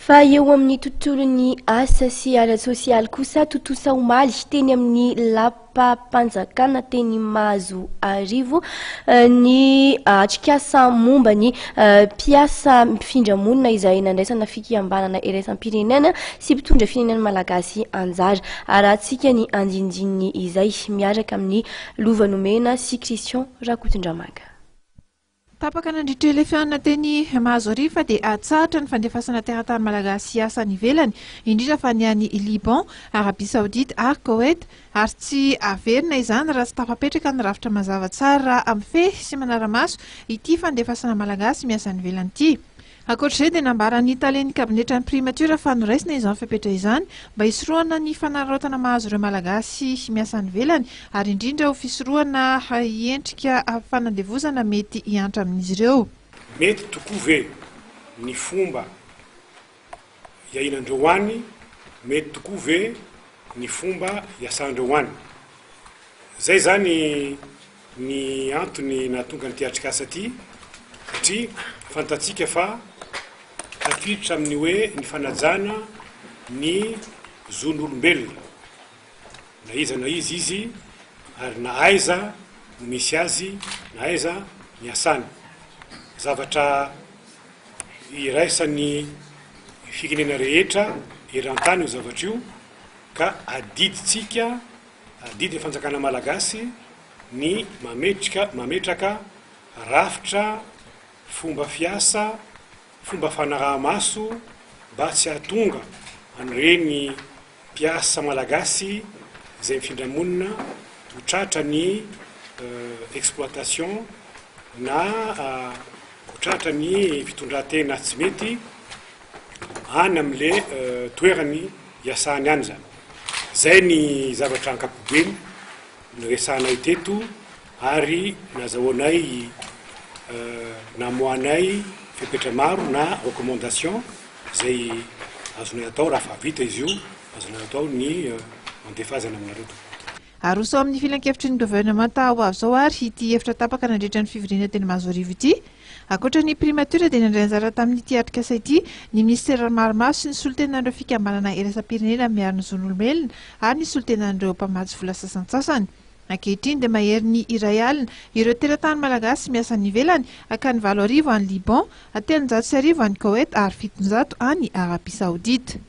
Fa eo amin'ny tontolon'ny asa sy ara-tsosialy kosa, tontosa omaly teny amin'ny lapam-panjakana teny Mahazoarivo ny atrikasa momba ny mpiasa mpifindra monina izay nandraisana fikambanana iraisam-pirenena sy mpitondra firenena malagasy anjara. Arahantsika ny andinindininy izay miaraka amin'ny Lova Nomena sy Christian Rakotondramanga. Tapaka nandritra ilay fihaonana teny Mahazoarivo fa dia hatsahatra ny fandefasana teratany malagasy hiasa any ivelany, indrindra fa ny any Liban, Arabie Saoudite ary Koweït, ary tsy haverina izany raha tsy tafapetraka ny rafitra mazava tsara mifehy sy manara-maso ity fandefasana malagasy miasa any ivelany ity. Ankoatra izay dia nambaran'ny talen'ny kabinetran'ny Primature fa noraisina izany fepetra izany mba hisorohana ny fanararaotana mahazo ireo Malagasy miasa any ivelany ary indrindra ho fisorohana endrika fanandevozana mety hiantra amin'izy ireo. Mety tokoa ve ny fomba iainandreo any? Mety tokoa ve ny fomba iasandreo any? Zay zany ny antony nahatonga an'ity atrikasa ity satria fantatsika fa tafiditra amin'ny hoe ny fanajana ny zon'olombelona na iza na iza izy ary na aiza no misy azy na aiza ny asany. Zavatra iraisan'ny firenena rehetra eran-tany io zavatra io ka adidintsika Adidin'ny fanjakana malagasy ny mametrika mametraka rafitra, fomba fiasa, fomba fanaraha-maso mba tsy hahatonga an'ireny mpiasa malagasy izay mifindra monina ho tratra ny exploitation na ho tratra ny fitondran-tena tsy mety any amin'le toerany iasany any izany. Izay ny zavatra ankapobeny noresahanay teto ary nazahoanay namoahanay fepetra maro na recommandation izay azonay atao raha fa vita izy io, azonay atao ny mandefa azy any aminareo tompoko. Aroso amin'ny filankevitry ny governemanta ho avy izao ary ity hevitra tapaka nandritra ny fivoriana teny Mahazoarivo ity. Ankoatra ny Primature dia nandray anjara tamin'ity atrikasa ity ny minisitera maromaro sy ny solontenan'ireo fikambanana iraisam-pirenena miaro ny zon'olombelona ary ny solontenan'ireo mpamatsy vola sasantsasany. Ankehitriny dia maherin'ny 1000 ireo teratany malagasy miasa any ivelany ka ny 8000 any Liban, 1300 any Koweït ary 700 any Arabie Saoudite.